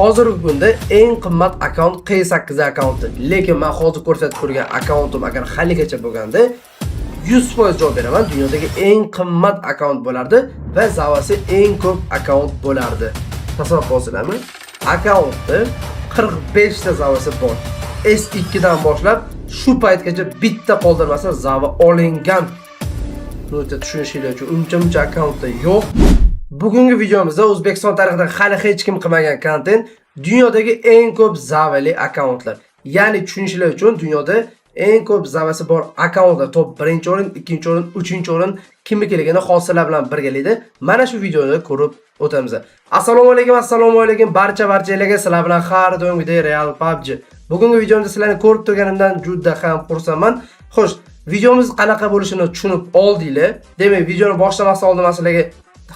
Hozirgi kunda eng qimmat akkaunt Q8 akkaunti. Lekin men hozir ko'rsatib turgan akkauntim agar haligacha bo'lganda, 100% javob beraman, dunyodagi eng qimmat akkaunt bo'lardi va zavasi eng ko'p akkaunt bo'lardi. Tasavvur qilasizlarmi? Akkauntda 45 ta zavasi bor. S2 dan boshlab shu paytgacha bitta qoldirmasdan zava olingan. Buni tushunishinglar uchun uncha muncha akkauntda yo'q. Bugungi videomizda O'zbekiston tarixida hali hech kim qilmagan kontent: dunyodagi eng ko'p zavali akkauntlar. Ya'ni tushunishinglar uchun, dunyoda eng ko'p zavasi bor akkauntlar top birinchi o'rin, ikkinchi o'rin, uchinchi o'rin kimnikiligini hozir bilan birgalikda mana shu videoda ko'rib o'tamiz. Assalomu alaykum, assalomu alaykum barcha barchalarga, sizlar bilan har doimgidek Real PUBG. Bugungi videomda sizlarni ko'rib turganimdan juda ham xursandman. Xo'sh, videomiz qanaqa bo'lishini tushunib oldinglar. Demak, videoni boshlamasdan oldin man sizlarga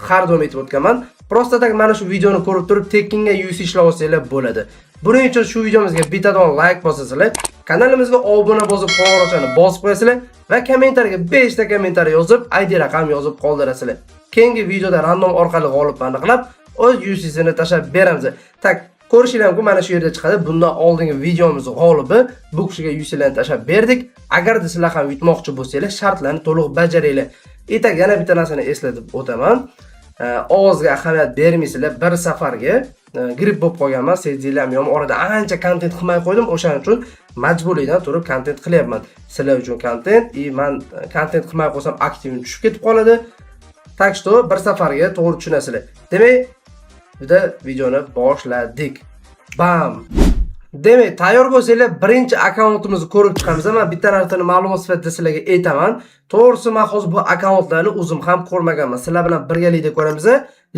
har doim aytib o'tganman. Просто так mana shu videoni ko'rib turib tekinga UC ishlab olsanglar bo'ladi. Buning uchun shu videomizga bittadan like bosasizlar, kanalimizga obuna bosib, qo'ng'iroqchani bosib qo'yasizlar va kommentariyaga 5 ta kommentariy yozib, ID raqam yozib qoldirasizlar. Keyingi videoda random orqali g'olibni aniqlab, o'z UC'sini tashlab beramiz. Так, ko'rishinglar mumkin, mana shu yerda chiqadi. Bundan oldingi videomiz g'olibi, bu kishiga UC'larni tashlab berdik. Agarda sizlar ham yutmoqchi bo'lsanglar, shartlarni to'liq bajaringlar. Итак, yana bitta narsani eslatib o'taman. Ovozga ahamiyat bermaysizlar, bir safarga gripp bo'lib qolganman, sezdinglarmi yo'qmi, orada ancha kontent qilmay qo'ydim, o'shaning uchun majburiydan turib kontent qilyapman. Sizlar uchun kontent, и man kontent qilmay qo'ysam, aktivim tushib ketib qoladi. Так что bir safarga to'g'ri tushunasizlar. Demak, bitta videoni boshladik. Bam! Demak, tayyor bo'lsanglar, birinchi akkauntimizni ko'rib chiqamiz. Men bitta narsani ma'lumot sifatida sizlarga aytaman. To'g'risi, men hozir bu akkauntlarni o'zim ham ko'rmaganman. Sizlar bilan birgalikda ko'ramiz.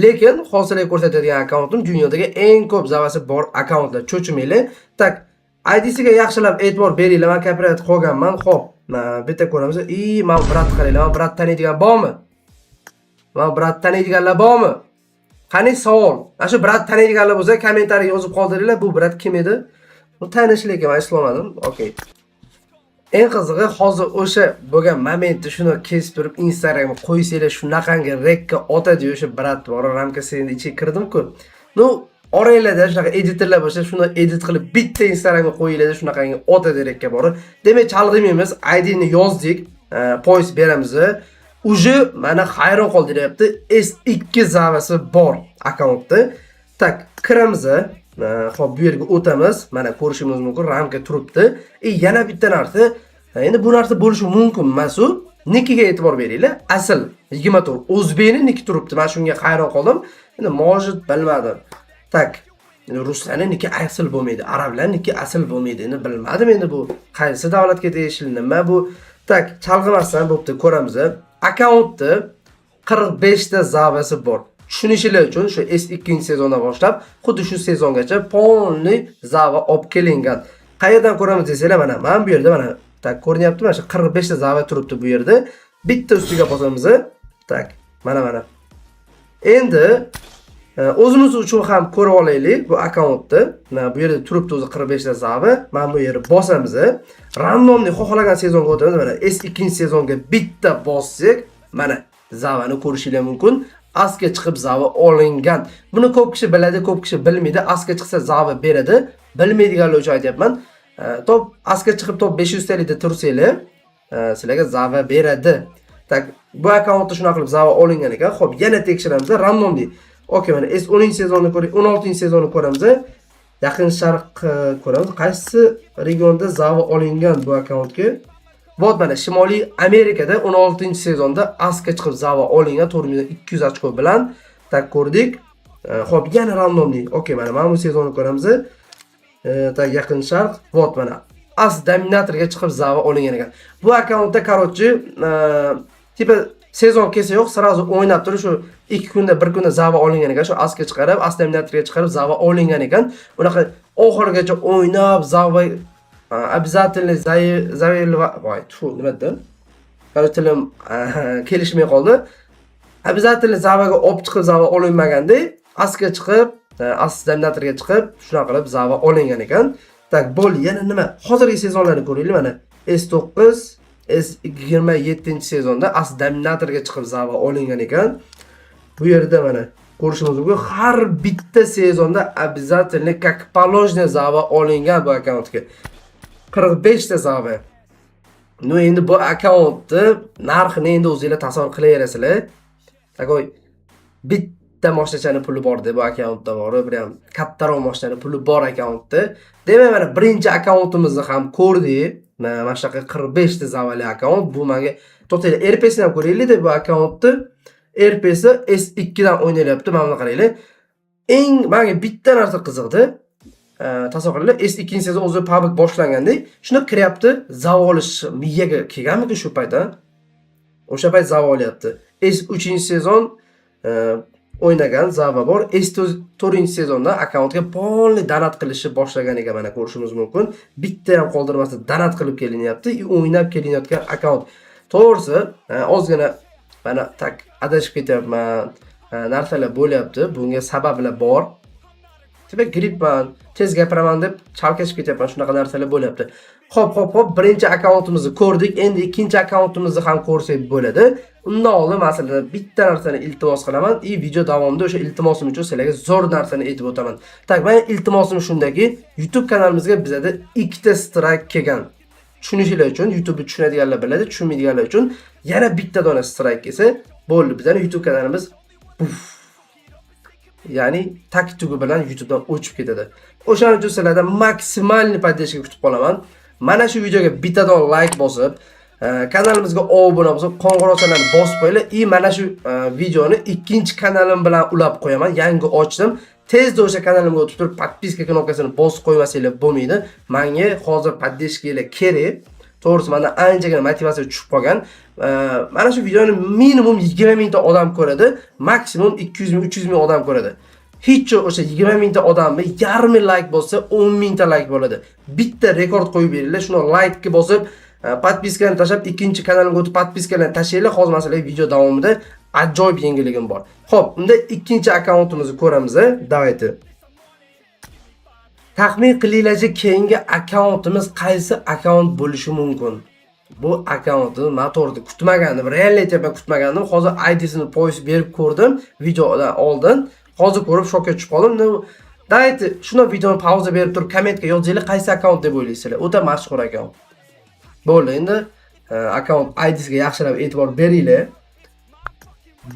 Lekin hozir sizlarga ko'rsatadigan akkauntim dunyodagi eng ko'p zavasi bor akkauntlar. Cho'chimanglar. Так, IDsiga yaxshilab e'tibor beringlar. Men копировать qilganman. Xo'p, bitta ko'ramiz. И men брат qaranglar, men брат taniydigan bormi? Men брат taniydiganlar bormi? Qani savol? Mana shu брат taniydiganlar bo'lsa, kommentariy yozib qoldiringlar. Bu брат kim edi? Bu tanish, lekin men eslolmadim. Okey. Eng qizig'i, hozir o'sha bo'lgan momentni shuni kesib turib Instagramga qo'ysanglar, shunaqangi рек ka otadi o'sha брат bor, ramka seni ichiga kirdim-ku. Ну, oranglarda shunaqa editorlar bo'lsa, shuni edit qilib bitta Instagramga qo'yinglar, shunaqangi otadi рек ka borib. Demak, chalg'imaymiz, ID ni yozdik, поиск beramiz. Уже mana hayron qoldiryapti. S2 zavasi bor akkauntda. Так, kiramiz. Xo'p, bu yerga o'tamiz. Mana ko'rishimiz mumkin, ramka turibdi. И yana bitta narsa, endi bu narsa bo'lishi mumkin emas u. Nikiga e'tibor beringlar. Asl 24 o'zbekni niki turibdi. Men shunga hayron qoldim. Endi может, bilmadim. Так, endi ruslarning niki asl bo'lmaydi, arablarniki asl bo'lmaydi. Endi bilmadim, endi bu qaysi davlatga tegishli, nima bu? Так, chalg'imasdan bo'pti, ko'ramiz. Akkauntda 45 ta zavasi bor. Tushunishinglar uchun, shu S2 sezondan boshlab xuddi shu sezongacha полный zava olib kelingan. Qayerdan ko'ramiz desanglar, mana bu yerda, mana, так, ko'rinyapti, mana shu 45 ta zava turibdi bu yerda. Bitta ustiga bosamiz. Так, mana. Endi o'zimiz uchun ham ko'rib olaylik bu akkauntni. Mana bu yerda turibdi o'zi 45 ta zava. Mana bu yerga bosamiz. Рандомный xohlagan sezonga o'tamiz. Mana S2 sezonga bitta bossak, mana zavani ko'rishinglar mumkin. Asga chiqib zava olingan. Buni ko'p kishi biladi, ko'p kishi bilmaydi. Asga chiqsa zava beradi. Bilmaydiganlar uchun aytyapman. Top asga chiqib top 500 talikda tursanglar, sizlarga zava beradi. Так, bu akkauntda shunaqa qilib zava olingan ekan. Xo'p, yana tekshiramiz, рандомный. Okey, mana S10 sezonni ko'ring, 16 sezonni ko'ramiz. Yaqin Sharq ko'ramiz. Qaysi regionda zava olingan bu akkauntga? Вот, mana Shimoliy Amerikada 16 sezonda asga chiqib zava olingan 4200 ochko bilan. Так, ko'rdik. Xo'p, yana рандомный. Okey, mana bu sezonni ko'ramiz. Так, Yaqin Sharq. Вот, mana as dominatorga chiqib zava olingan ekan. Bu akkauntda, короче, типа sezon kelsa yo'q, сразу o'ynab turib shu 2 kunda, 1 kunda zava olingan ekan. Shu asga chiqarib, as dominatorga chiqarib zava olingan ekan. Unaqa oxirigacha o'ynab zava обязательно завоевать, voy, tfu, nima dedim? Короче, tilim kelishmay qoldi. Обязательно zavaga olib chiqib zava olinmaganda, asga chiqib, as dominatorga chiqib, shunaqa qilib zava olingan ekan. Так, bo'ldi, yana nima? Hozirgi sezonlarni ko'raylik, mana S9, S27 sezonda as dominatorga chiqib zava olingan ekan. Bu yerda mana Ko'rishimiz mumkin, har bitta sezonda обязательно, как положено, зава olingan bu akkauntga. 45 ta зава. Ну, endi bu akkauntni narxini endi o'zinglar tasavvur qilaverasizlar. Такой bitta moshinachani puli borda bu akkauntda bor, prям kattaroq moshinani puli bor akkauntda. Demak, mana birinchi akkauntimizni ham ko'rdik. Mana shunaqa 45 ta зава li akkaunt. Bu menga, to'xtanglar, RPsini ham ko'raylik-da bu akkauntni. RPsi S2 dan o'ynalyapti. Mana buni qaranglar. Eng menga bitta narsa qiziqdi. Tasavvur qilinglar, S2 sezon o'zi PUBG boshlanganda, shunda kiryapti, зава olish miyaga kelganmiki shu payt, a? O'sha payt зава olyapti. S3 sezon o'ynagan зава bor. S4 sezonda akkauntga полный донат qilishni boshlagan ekan, mana ko'rishimiz mumkin. Bitta ham qoldirmasdan донат qilib kelinyapti, o'ynab kelinayotgan akkaunt. To'g'risi, ozgina mana так adashib ketyapman, narsalar bo'lyapti. Bunga sabablar bor. Demak, grippman, tez gapiraman deb chalkashib ketyapman, shunaqa narsalar bo'lyapti. Xo'p, birinchi akkauntimizni ko'rdik. Endi ikkinchi akkauntimizni ham ko'rsak bo'ladi. Undan oldin masalan bitta narsani iltimos qilaman и video davomida o'sha iltimosim uchun sizlarga zo'r narsani aytib o'taman. Так, meni iltimosim shundaki, YouTube kanalimizga bizada ikkita strike kelgan. Tushunishinglar uchun, YouTube'ni tushunadiganlar biladi, tushunmaydiganlar uchun yana bitta dona strike kelsa, bo'ldi, bizning YouTube kanalimiz puf. Ya'ni tak tugi bilan YouTube'dan o'chib ketadi. O'shaning uchun sizlardan максимальный поддержка kutib qolaman. Mana shu videoga bittadan like bosib, kanalimizga obuna bo'lib, qo'ng'iroqchalarni bosib qo'yinglar и mana shu videoni ikkinchi kanalim bilan ulab qo'yaman. Yangi ochdim. Tezda o'sha kanalimga o'tib turib, подписка knopkasini bosib qo'ymasanglar bo'lmaydi. Menga hozir поддержка nglar kerak. To'g'risi, menda anchagina motivatsiya tushib qolgan. Mana shu videoni minimum 20 mingta odam ko'radi, maksimum 200 ming, 300 ming odam ko'radi. Hech o'sha 20 mingta odamni yarmi like bo'lsa, 10 mingta like bo'ladi. Bitta rekord qo'yib beringlar, shuni like bosib, подписка ni tashlab, ikkinchi kanalimga o'tib подписка larni tashlanglar. Hozir masalan video davomida ajoyib yangiligim bor. Xo'p, unda ikkinchi akkauntimizni ko'ramiz. Давайте. Taxmin qilinglarchi, keyingi akkauntimiz qaysi akkaunt bo'lishi mumkin? Bu akkauntni men to'g'rida kutmagandim. Реально aytyapman, kutmagandim. Hozir IDsini поиск berib ko'rdim videodan oldin. Hozir ko'rib shokka tushib qoldim. Ну, давайте shuni videoni pauza berib turib kommentga yozinglar, qaysi akkaunt deb o'ylaysizlar. O'ta mashhur akkaunt. Bo'ldi, endi akkaunt IDsiga yaxshilab e'tibor beringlar.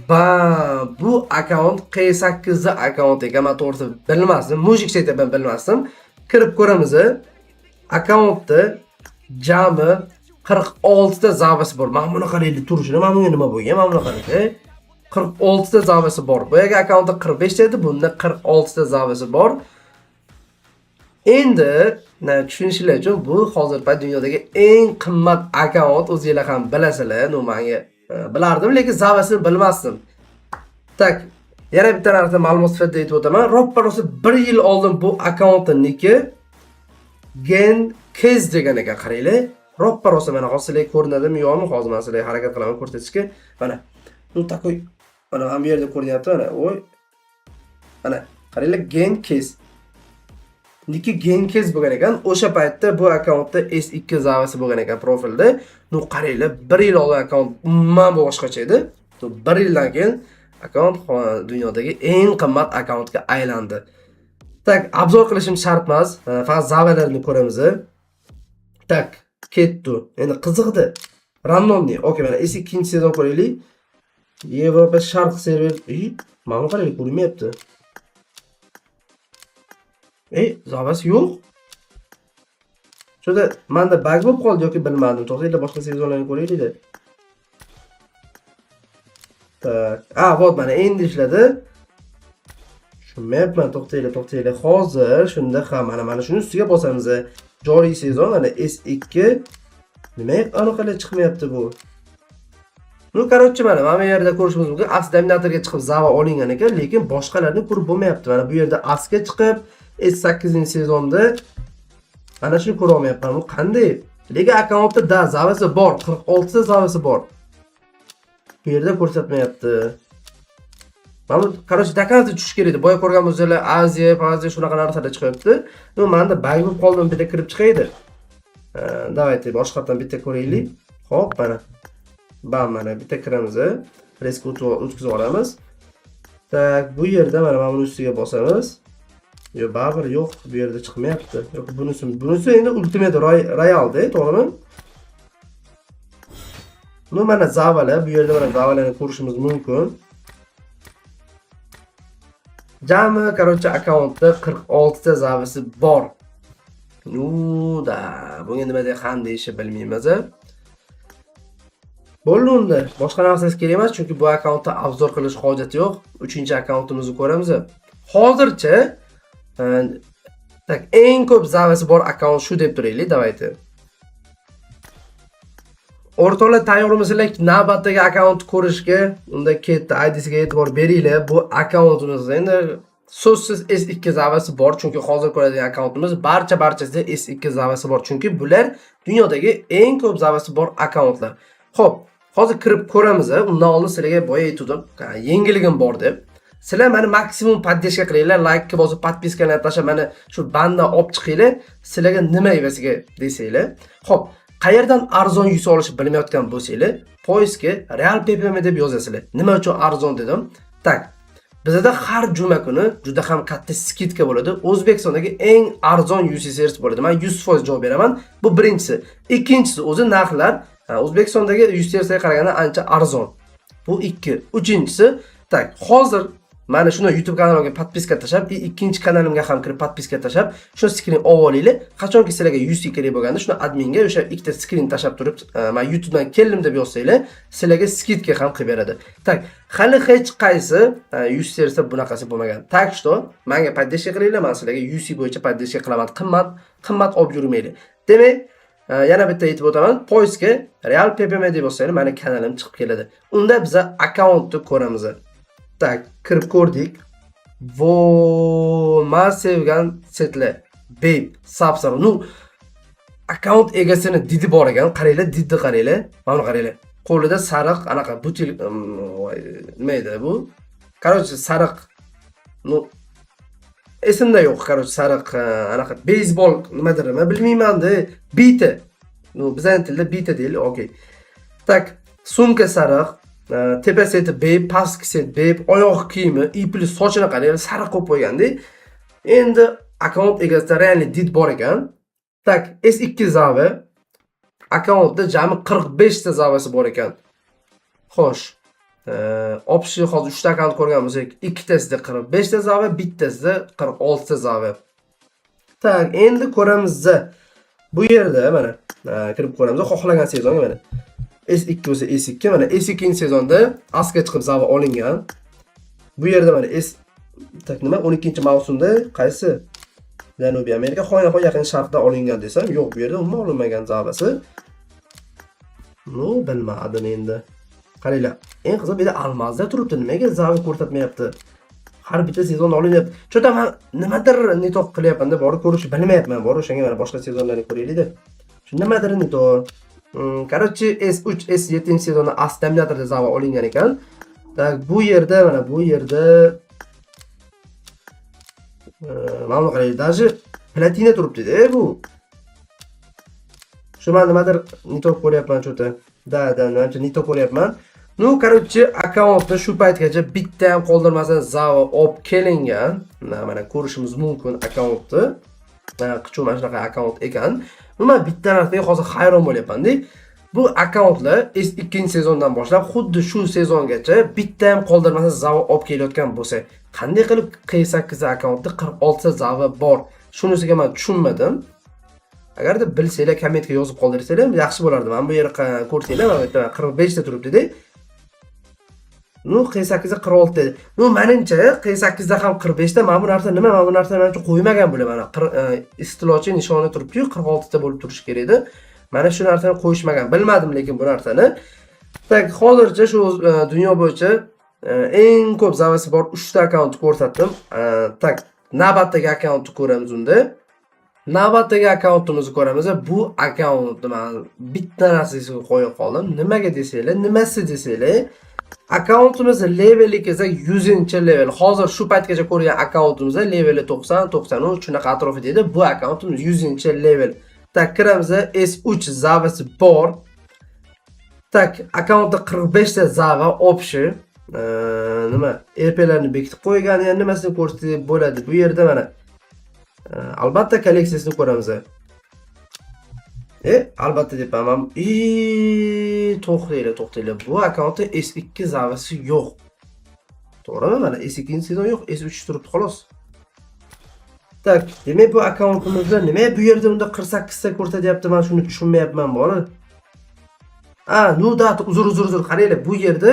Ba, bu akkaunt Q8 akkaunt ekan, men to'g'risi bilmasdim. Мужик aytyapman, bilmasdim. Kirib ko'ramiz. Akkauntda jami 46 ta зава si bor. Mana buni qaraylik turishini, mana bunga nima bo'lgan? Mana buni qarang. 46 ta зава si bor. Boyagi akkauntda 45 ta edi, bunda 46 ta зава si bor. Endi tushunishinglar uchun, bu hozir payt dunyodagi eng qimmat akkaunt, o'zinglar ham bilasizlar. Ну, menga bilardim, lekin зава sini bilmasdim. Так, yana bitta narsa ma'lumot sifatida aytib o'taman. Roppa rosa 1 yil oldin bu akkauntniki Gen Kez degan ekan, qaranglar. Roppa rosa mana hozir sizlarga ko'rinadimi, yo'qmi? Hozir men sizlarga harakat qilaman ko'rsatishga. Mana. Ну, такой mana bu yerda ko'rinyapti, mana. Oy. Mana, qaranglar, Gen Kez. Niki Genkez bo'lgan ekan. O'sha paytda bu akkauntda S2 зава si bo'lgan ekan profilda. Ну, qaranglar, 1 yil oldin akkaunt umuman boshqacha edi. Ну, 1 yildan keyin akkaunt dunyodagi eng qimmat akkauntga aylandi. Так, обзор qilishim shart emas. Faqat зава larni ko'ramiz. Так, ketdi. Endi qiziqdi. Рандомный. Okey, mana S2 sezon ko'raylik. Yevropa Sharq server. Ey, mana buni qarang, ko'rinmayapti. Ey, зава si yo'q. Shunda menda баг bo'lib qoldi yoki bilmadim. To'xtanglar, boshqa sezonlarni ko'raylik-da. Так. А, вот mana endi ishladi. Tushunmayapman, to'xtanglar, to'xtanglar. Hozir shunda ham mana shuni ustiga bosamiz. Joriy sezon mana S2. Nimaga anaqalar chiqmayapti bu? Ну, короче, mana bu yerda ko'rishimiz mumkin. As dominatorga chiqib зава olingan ekan, lekin boshqalarni ko'rib bo'lmayapti. Mana bu yerda Asga chiqib S8 sezonda mana shuni ko'ra olmayapman. Bu qanday? Lekin akkauntda да, зава si bor, 46 ta зава si bor. Bu yerda ko'rsatmayapti. Mana bu, короче, до конца tushish kerak edi. Boya ko'rgan bo'lsanglar, Aziya, Aziya shunaqa narsalar chiqyapti. Ну, menda баг bo'lib qoldim, bitta kirib chiqaydi. Давайте boshqatdan bitta ko'raylik. Xo'p, mana. Bam, mana bitta kiramiz. Резко o'tkazib olamiz. Так, bu yerda mana buni ustiga bosamiz. Yo'q, baribir yo'q, bu yerda chiqmayapti. Yo'q, bunisi endi Ultimate Royalda, to'g'rimi? Ну, mana Zavala, bu yerda mana Zavalani ko'rishimiz mumkin. Jami, короче, akkauntda 46 ta zavisi bor. Ну, да, bunga nima deb ham deyishni bilmaymiz. Bo'ldi unda. Boshqa narsasi kerak emas, chunki bu akkauntda обзор qilish hojati yo'q. Uchinchi akkauntimizni ko'ramiz. Hozircha так, eng ko'p zavisi bor akkaunt shu deb turaylik, давайте. O'rtoqlar, tayyormisizlar navbatdagi akkauntni ko'rishga? Unda ketdi, IDsiga e'tibor beringlar. Bu akkauntimiz endi so'zsiz S2 zavasi bor, chunki hozir ko'radigan akkauntimiz barchasida S2 zavasi bor, chunki bular dunyodagi eng ko'p zavasi bor akkauntlar. Xo'p, hozir kirib ko'ramiz. Undan oldin sizlarga boya aytgandim, yengilligim bor deb. Sizlar meni maksimum поддержка qilinglar, laykka bosib, подписка larni tashlab, mani shu bandan olib chiqinglar. Sizlarga nima evaziga desanglar. Xo'p, qayerdan arzon UC olishni bilmayotgan bo'lsanglar, поиск ga Real PPM deb yozasizlar. Nima uchun arzon dedim? Так, bizada har juma kuni juda ham katta скидка bo'ladi. O'zbekistondagi eng arzon UC servis bo'ladi. Men 100% javob beraman. Bu birinchisi. Ikkinchisi, o'zi narxlar O'zbekistondagi UC servisga qaraganda ancha arzon. Bu ikki. Uchinchisi, так, hozir mana shuni YouTube kanalimga подписка tashlab, ikkinchi kanalimga ham kirib подписка tashlab, shu skrin olib olinglar. Qachonki sizlarga UC kerak bo'lganda, shuni adminga o'sha ikkita skrin tashlab turib, "Men YouTubedan keldim" deb yozsanglar, sizlarga скидка ham qilib beradi. Так, hali hech qaysi UC servisda bunaqasi bo'lmagan. Так что menga поддержка qilinglar, men sizlarga UC bo'yicha поддержка qilaman. Qimmat, qimmat olib yurmanglar. Demak, yana bitta aytib o'taman. Поиск ga Real PPM deb yozsanglar, mani kanalim chiqib keladi. Unda biza akkauntni ko'ramiz. Так, kirib ko'rdik. Vo, man sevgan setlar. Babe, sap-sariq. Ну, akkaunt egasini didi bor ekan. Qaranglar, didni qaranglar. Mana buni qaranglar. Qo'lida sariq anaqa butil, voy, nima edi bu? Короче, sariq. Ну, esimda yo'q, короче, sariq anaqa beysbol nimadir, nima bilmayman-da. Bita. Ну, bizning tilda bita deyiladi, okey. Так, sumka sariq, tepa seti babe, pastki set babe, oyoq kiyimi, и плюс sochini qaranglar, sariq qo'yib qo'yganda. Endi akkaunt egasida реальный did bor ekan. Так, S2 zava akkauntda jami 45 ta zavasi bor ekan. Xo'sh, общий hozir 3 ta akkaunt ko'rgan bo'lsak, ikkitasida 45 ta zava, bittasida 46 ta zava. Так, endi ko'ramiz. Bu yerda mana kirib ko'ramiz. Xohlagan sezonga mana S2 bo'lsa S2, mana S2 sezonda asga chiqib zava olingan. Bu yerda mana S, так, nima, 12 mavsumda qaysi Janubiy Amerika, xoynahoy Yaqin Sharqda olingan desam, yo'q, bu yerda umuman olinmagan zavasi. Ну, bilmadim endi. Qaranglar, eng qizig'i bu yerda алмаз da turibdi. Nimaga zava ko'rsatmayapti? Har bitta sezon olinyapti. Что-то man nimadir не то qilyapman-da, borib ko'rishni bilmayapman. Bor, o'shanga mana boshqa sezonlarni ko'raylik-da. Shu nimadir не то. Короче, S3, S7 sezonda As Dominatorda zava olingan ekan. Так, bu yerda mana bu yerda mana buni qarang, даже platina turibdi-da bu. Shu man nimadir не то ko'ryapman что-то. Да, да, manimcha не то ko'ryapman. Ну, короче, akkauntda shu paytgacha bitta ham qoldirmasdan zava olib kelingan. Mana ko'rishimiz mumkin akkauntni. Mana qichuv mana shunaqa akkaunt ekan. Umuman bitta narsaga hozir hayron bo'lyapman-da. Bu akkauntlar S2 sezondan boshlab xuddi shu sezongacha bitta ham qoldirmasdan zava olib kelayotgan bo'lsa, qanday qilib Q8 akkauntda 46 ta zava bor? Shunisiga men tushunmadim. Agarda bilsanglar, kommentga yozib qoldirsanglar yaxshi bo'lardi. Mana bu yerga ko'rsanglar, mana bu yerda 45 ta turibdi-da. Ну, Q8 da 46 dedi. Ну, menimcha Q8 da ham 45 ta. Mana bu narsa nima? Mana bu narsa menimcha qo'ymagan bular mana. Istilochi nishoni turibdi-yu, 46 ta bo'lib turishi kerak edi. Mana shu narsani qo'yishmagan. Bilmadim lekin bu narsani. Так, hozircha shu dunyo bo'yicha eng ko'p zavasi bor 3 ta akkauntni ko'rsatdim. Так, navbatdagi akkauntni ko'ramiz unda. Navbatdagi akkauntimizni ko'ramiz. Bu akkauntni men bitta narsasiga qo'yib qoldim. Nimaga desanglar, nimasi desanglar, akkauntimiz leveli kelsa 100 level. Hozir shu paytgacha ko'rgan akkauntimizda leveli 90, 93 shunaqa atrofida edi. Bu akkauntimiz 100 level. Так, kiramiz, S3 zavasi bor. Так, akkauntda 45 ta zava общий. Nima, RPlarni bekitib qo'ygan, yani nimasini ko'rsatib bo'ladi bu yerda mana. Albatta kolleksiyasini ko'ramiz. Albatta deyapman. Man to'xtanglar, to'xtanglar. Bu akkauntda S2 zavasi yo'q. To'g'rimi? Mana S2 sezon yo'q, S3 turibdi xolos. Так, demak, bu akkauntimizda nima bu yerda unda 48 ta ko'rsatyapti, men shuni tushunmayapman bori. A, ну да, uzr, uzr, uzr, qaranglar, bu yerda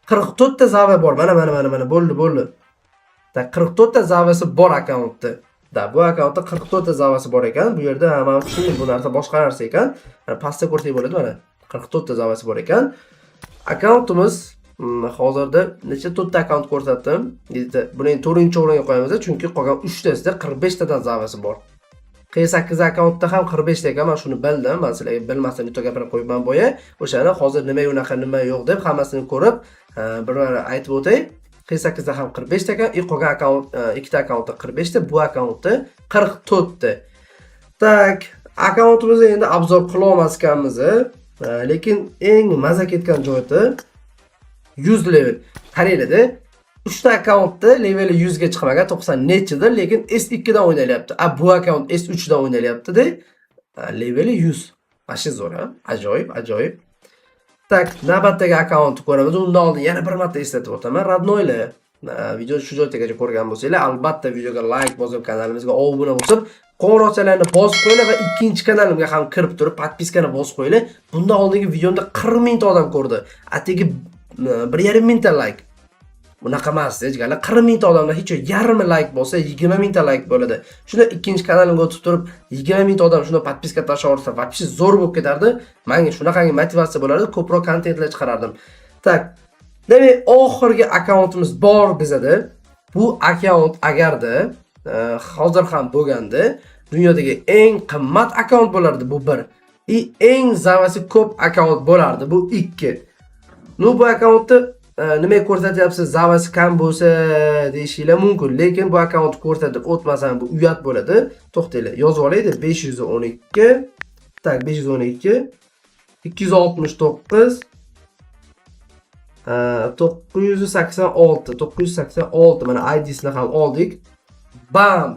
44 ta zava bor. Mana, mana, mana, mana, bo'ldi, bo'ldi. Так, 44 ta zavasi bor akkauntda. Да, bu akkauntda 44 ta zavasi bor ekan. Bu yerda, ha, men tushundim, bu narsa boshqa narsa ekan. Mana pastda ko'rsak bo'ladi, mana 44 ta zavasi bor ekan. Akkauntimiz hozirda necha, to'rtta akkaunt ko'rsatdim. Bitta buni endi to'rtinchi o'ringa qo'yamiz, chunki qolgan 3 tasida 45 tadan zavasi bor. Q8 akkauntda ham 45 ta ekan, men shuni bildim. Men sizlarga bilmasdan bitta gapirib qo'yibman boya. O'shani hozir nima unaqa, nima yo'q deb hammasini ko'rib, bir aytib o'tay. Q8 da ham 45 ta ekan, и qolgan akkaunt ikkita akkauntda 45 ta, bu akkauntda 44 ta. Так, akkauntimizni endi обзор qila olmas ekanmiz, lekin eng maza ketgan joyi 100 level. Qaranglar-da, 3 ta akkauntda leveli 100 ga chiqmagan, 90 nechidir, lekin S2 dan o'ynalyapti. A bu akkaunt S3 dan o'ynalyapti-da. Leveli 100. Вообще zo'r, ha? Ajoyib, ajoyib. Так, navbatdagi akkauntni ko'ramiz. Undan oldin yana bir marta eslatib o'taman. Родной lar, video shu joygacha ko'rgan bo'lsanglar, albatta videoga like bosib, kanalimizga obuna bo'lib, qo'ng'iroqchalarni bosib qo'yinglar va ikkinchi kanalimga ham kirib turib, подписка ni bosib qo'yinglar. Bundan oldingi videomda 40 mingta odam ko'rdi. Atigi 1,5 mingta like. Bunaqa emas, jigarlar. 40 mingta odamdan hech yarmi like bo'lsa, 20 mingta like bo'ladi. Shunda ikkinchi kanalimga o'tib turib, 20 mingta odam shunda подписка tashlab yuborsa, вообще zo'r bo'lib ketardi. Menga shunaqangi motivatsiya bo'lardi, ko'proq kontentlar chiqarardim. Так. Demak, oxirgi akkauntimiz bor bizada. Bu akkaunt agarda hozir ham bo'lganda, dunyodagi eng qimmat akkaunt bo'lardi, bu bir. И eng zavasi ko'p akkaunt bo'lardi, bu ikki. Ну, bu akkauntni nimaga ko'rsatyapsiz, zavasi kam bo'lsa deyishinglar mumkin, lekin bu akkauntni ko'rsatib o'tmasam, bu uyat bo'ladi. To'xtanglar, yozib olaylik: 512, так, 512 269 986 986. Mana IDsini ham oldik. Bam!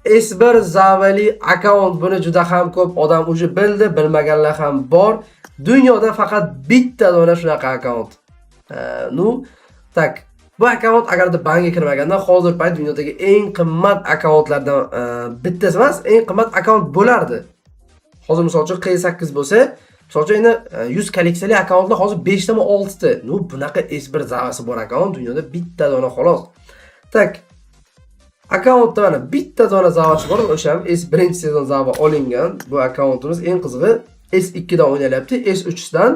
S1 zavali akkaunt, buni juda ham ko'p odam уже bildi, bilmaganlar ham bor. Dunyoda faqat bitta dona shunaqa akkaunt. Ну, так, bu akkaunt agarda banga kirmaganda, hozir payt dunyodagi eng qimmat akkauntlardan bittasi emas, eng qimmat akkaunt bo'lardi. Hozir misol uchun Q8 bo'lsa, misol uchun endi 100 kolleksiyali akkauntlar hozir 5 tami, 6 ta. Ну, bunaqa S1 zavasi bor akkaunt dunyoda bitta dona xolos. Так. Akkauntda mana bitta dona zavasi bor, o'sha ham S1 sezon zava olingan. Bu akkauntimiz eng qizig'i S2 dan o'ynalyapti, S3 dan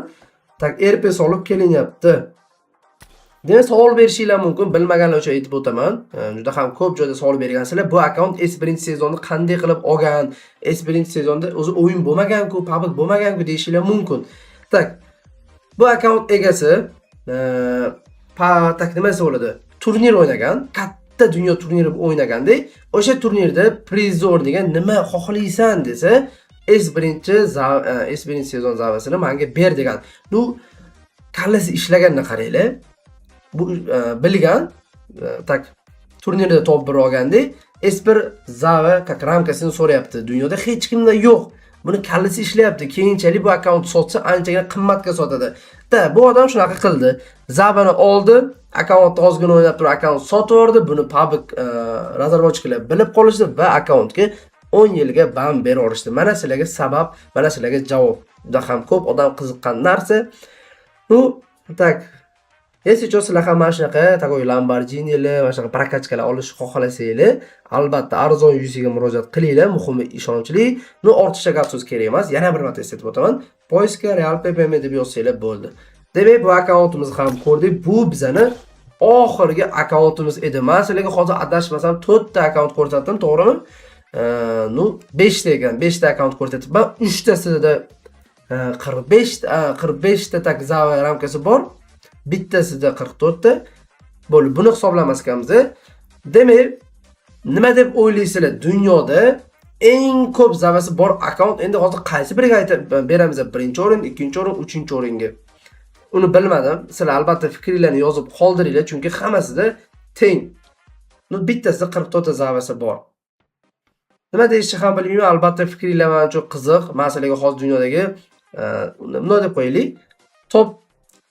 так RP solib kelinyapti. Demak, savol berishinglar mumkin, bilmaganlar uchun aytib o'taman. Juda ham ko'p joyda savol bergansizlar. Bu akkaunt S1 sezonni qanday qilib olgan? S1 sezonda o'zi o'yin bo'lmagan-ku, PUBG bo'lmagan-ku deyishinglar mumkin. Так. Bu akkaunt egasi так, nima desa bo'ladi? Turnir o'ynagan, katta dunyo turniri o'ynaganda, o'sha turnirda priz o'rniga nima xohlaysan desa, S1 sezon zavasini menga ber degan. Bu kallasi ishlaganini qaranglar. Bu bilgan, так, turnirda top 1 olganda S1 zava как ramkasini so'rayapti. Dunyoda hech kimda yo'q. Buni kallasi ishlayapti. Keyinchalik bu akkaunt sotsa, anchagina qimmatga sotadi. Да, bu odam shunaqa qildi. Zavani oldi, akkauntni ozgina o'ynab turib akkaunt sotib yubordi. Buni PUBG разработчик lar bilib qolishdi va akkauntga 10 yilga ban berib yuborishdi. Mana sizlarga sabab, mana sizlarga javob. Juda ham ko'p odam qiziqqan narsa. Ну, так. Если что, sizlar ham mana shunaqa такой Lamborghini'lar, mana shunaqa прокачка lar olishni xohlasanglar, albatta arzon yuziga murojaat qilinglar, muhimi ishonchli. Ну, ortiqcha gap so'z kerak emas. Yana bir marta eslatib o'taman. Поиск ga Real PPM deb yozsanglar bo'ldi. Demak, bu akkauntimizni ham ko'rdik. Bu bizani oxirgi akkauntimiz edi. Men sizlarga hozir adashmasam 4 ta akkaunt ko'rsatdim, to'g'rimi? Ну, 5 ta ekan, 5 ta akkaunt ko'rsatibman. 3 tasida 45 45 ta так zava ramkasi bor. Bittasida 44 ta. Bo'ldi, buni hisoblamas ekanmiz. Demak, nima deb o'ylaysizlar? Dunyoda eng ko'p zavasi bor akkaunt endi hozir qaysi biriga aytib beramiz? Birinchi o'rin, ikkinchi o'rin, uchinchi o'ringa. Uni bilmadim. Sizlar albatta fikringlarni yozib qoldiringlar, chunki hammasida teng. Ну, bittasida 44 ta завеса bor. Nima deyishni ham bilmayman. Albatta fikringlar men uchun qiziq. Men sizlarga hozir dunyodagi bunday deb qo'yaylik. Top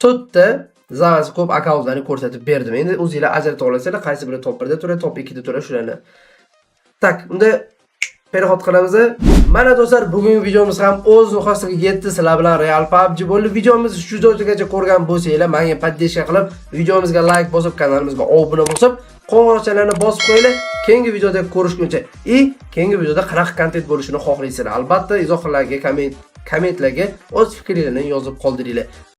4 ta завеса ko'p akkauntlarni ko'rsatib berdim. Endi o'zinglar ajrata olasizlar, qaysi biri top 1 da turadi, top 2 da turadi shularni. Так, unda переход qilamiz. Mana do'stlar, bugungi videomiz ham o'z nihoyasiga yetdi. Sizlar bilan Real PUBG bo'ldi. Videomizni shu joygacha ko'rgan bo'lsanglar, menga поддержка qilib, videomizga like bosib, kanalimizga obuna bo'lib, qo'ng'iroqchalarni bosib qo'yinglar. Keyingi videoda ko'rishguncha и keyingi videoda qanaqa kontent bo'lishini xohlaysizlar. Albatta izohlarga, kommentlarga o'z fikringizni yozib qoldiringlar.